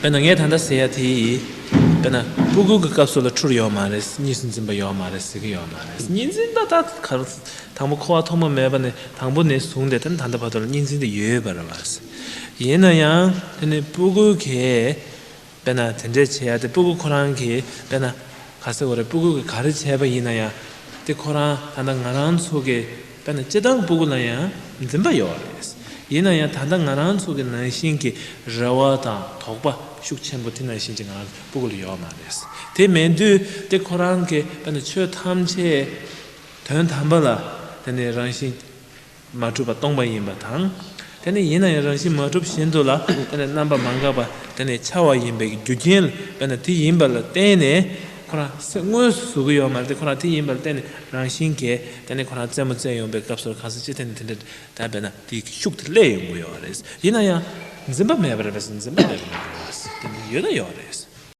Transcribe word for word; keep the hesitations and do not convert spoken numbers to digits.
དཔེར་ན་ངས་ད་ལྟ་ཟེར་ཡ་དེ་ཡིན། དཔེར་ན་སྤུ་གུ་གི་སྐབས་སུ་ལ་འཁྲུལ་ཡོད་མ་རེད། གཉིས་སུ་འཛིན་པ་ཡོད་མ་རེད་ཟེར་གི་ཡོད་མ་རེད། གཉིས་འཛིན་ད་ད་ག་རེ། དང་པོ་འཁོར་བ་ཐོག་མ་མེད་པ་ནས་དང་པོ་ནས་བཟུང་སྟེ་དེ་ནས་ད་ལྟ་བར་དུ་ལ་གཉིས་འཛིན་དེ་ཡོད་པ་རེད་བ། ཡིན་ན་ཡང་དེ་ནས་སྤུ་གུ་གིས་དཔེར་ན་དེ་འདྲས་བྱེད་ཡ་དེ་སྤུ་གུ་ཁོ་རང་གིས་དཔེར་ན་ག་ཟེར་བ་རེད། སྤུ་གུ་གིས་ག་རེ་བྱས་པ་ཡིན་ན་ཡང་དེ་ཁོ་རང་ད་ལྟ་ང་རང་ཚོ་གི་དཔེར་ན་སྤྱིར་བཏང་སྤུ་གུ་ལ་ཡང་འཛིན་པ་ཡོད་རེད། ཡིན་ན་ཡང་ད་ལྟ་ང་རང་ཚོ་གི་ནང་བཞིན་གྱི་རེ་བ་དང་དོགས་པ་ཤུགས་ཆེན་པོ་དེ་ནང་བཞིན་གྱི་ང་རང་སྤུ་གུ་ལ་ཡོད་མ་རེད། དེ་མེད་དུས་དེ་ཁོ་རང་གི་དཔེར་ན་ཆོས་ཐམས་ཅད་དོན་དམ་པ་ལ་དེ་ནས་རང་བཞིན་མ་གྲུབ་པ་སྟོང་པ་ཡིན་པ་དང་། དེ་ནས་ཡིན་ན་ཡང་རང་བཞིན་མ་གྲུབ་བཞིན་དུ་ལ་དེ་ནས་རྣམ་པ་མ་འགགས་པ་དེ་ནས་འཆར་བ་ཡིན་པའི་རྒྱུ་རྐྱེན་དཔེར་ན་དེ་ཡིན་པ་ལ་བརྟེན་ནས་ཁོ་རང་སེམས་དངོས་སུ་བཟོ་གི་ཡོད་མ་རེད་དེ། ཁོ་རང་དེ་ཡིན་པ་ལ་བརྟེན་ནས་རང་བཞིན་གྱིས་དེ་ནས་ཁོ་རང་རྩེད་མོ་རྩེ་ཡོང་པའི་སྐབས་སུ་གང་ཟག་ཅིག་དེ་ནས་དེ་འདྲ་ད་དཔེར་ན་དེའི་ཤུགས་དེ་སླེབས་ཡོང་གི་ཡོད་རེད། ཡིན་ན་ཡང་འཛིན་པ་མེད་པ་རེད་པས། འཛིན་པ་མེད་པ་རེད་པས། དེ་འདྲ་ཡོད་ན་ཡོད་རེད།